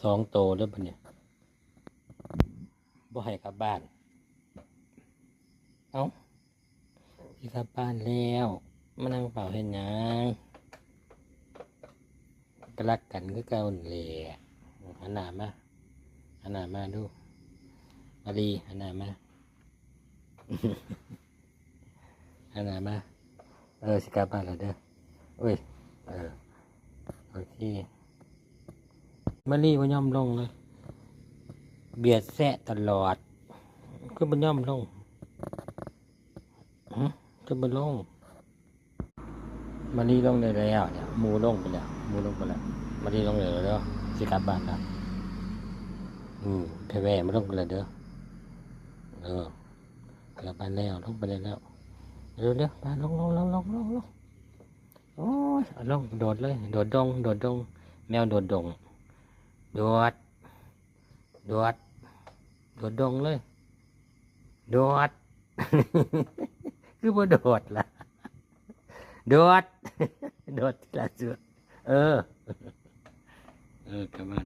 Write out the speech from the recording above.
ສອງໂຕເດີ້ບັດນີ້ ບໍ່ໃຫ້ກັບບ້ານ. ເອົ້າ ຊິກັບບ້ານແລ້ວ ມານັ່ງເຝົ້າເຮັດຫຍັງ? ກໍລັກກັນຄືເກົ່າຫັ້ນແຫຼະ. ຫັນໜ້າມາ ຫັນໜ້າມາດູ ມາລີ ຫັນໜ້າມາ ອັນນັ້ນມາ ເອີ ຊິກັບບ້ານແລ້ວເດີ້ ໂອ້ຍ ເອີ ໂອເຄ ມາລີບໍ່ຍອມລົງເລີຍ ບຽດແຊະຕະຫຼອດ ຄືບໍ່ຍອມລົງ ຫຶ ຄືບໍ່ລົງ? ມາລີລົງໄດ້ແລ້ວ ໝູ່ລົງໄປແລ້ວ ໝູ່ລົງໄປແລ້ວ ມາລີລົງໄດ້ແລ້ວເດີ້ ຊິກັບບ້ານແລ້ວ ອືມ ແພໆ ມາລົງໄປແລ້ວເດີ້ ເອີ ກັບບ້ານແລ້ວ ລົງໄປໄດ້ແລ້ວ ເລັວໆ ໄປ ລົງໆ ໂອ້ຍ ເອົາລົງ ໂດດເລີຍ ໂດດດົງ ໂດດດົງ ແມວໂດດດົງ ໂດດ ໂດດ ໂດດດົງເລີຍ ໂດດ ຄືບໍ່ໂດດລະ ໂດດ ໂດດທີລະຈຸດ ເອີ ເອີ ກັບບ້ານ